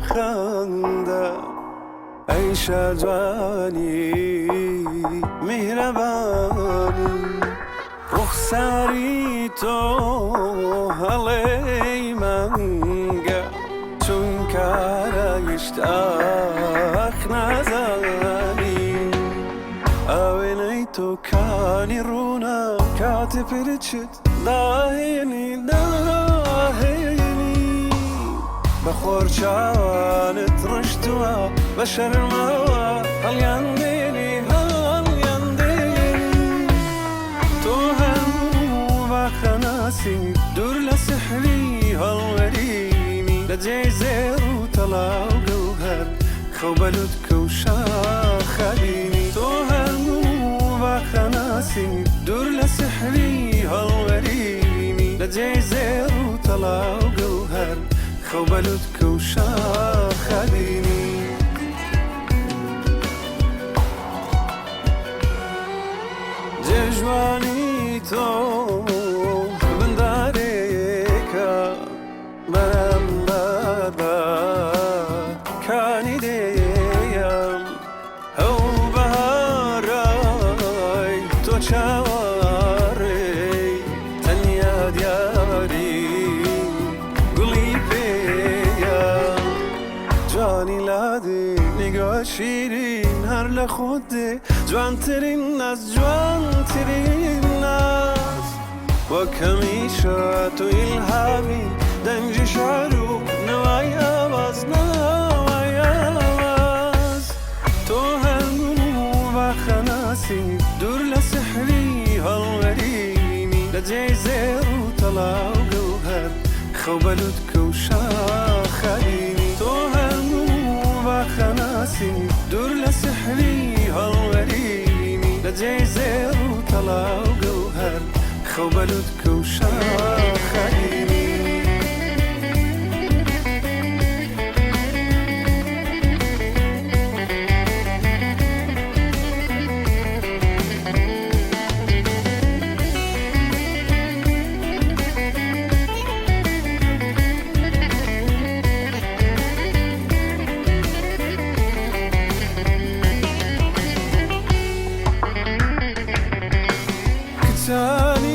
خەندە ئەی شاجوانی میهرەبانی ڕوخساری تۆ هەڵێی مەنگە چونکە ڕایشت ئاخ نازانی ئاوێنەی تۆ کانی ڕوونە کاتێ پرچت داهێنی داهێنی بە خۆر چاوانت ڕشتووە بە شەرمەوە هەڵیان دێنی هەڵیان دێنی تۆ هەموو باخەناسی دوور لە سحری هەڵوەرینی لە جێی زێڕ و تەڵا و گەوهەر خەو بە لوتکە و شاخە بینی تۆ هەموو باخەناسی دوور لە سحری هەڵوەرینی لە جێی زێڕ و تەڵا و گەوهەر خەو بە لوتکە و شاخە بینی. جێژوانی تۆ بندارێکە بەرامبەر بە کانی دێیەم ئەو بەهارای تۆ چاوەڕێی تەنیا دیاری گوڵی پێیە جوانی لادێ نیگا شیرین هەر لە خۆت دێ جوانترین ناز جوانترین ناز وەک هەمیشە تۆ ئیلهامی دەنگی شعر و نەوای ئاواز نەوای ئاواز تۆ هەموو باخەناسی دوور لە سحری هەڵوەرینی لە جێی زێڕ و تەڵا و گەوهەر خەو بە لوتکە و شاخە بینی تۆ هەموو باخەناسی دوور لە سحری هەڵوەرینی لە جێی زێڕ و تەڵا و گەوهەر خەو بە لوتکە و شاخە بینی. کچانی.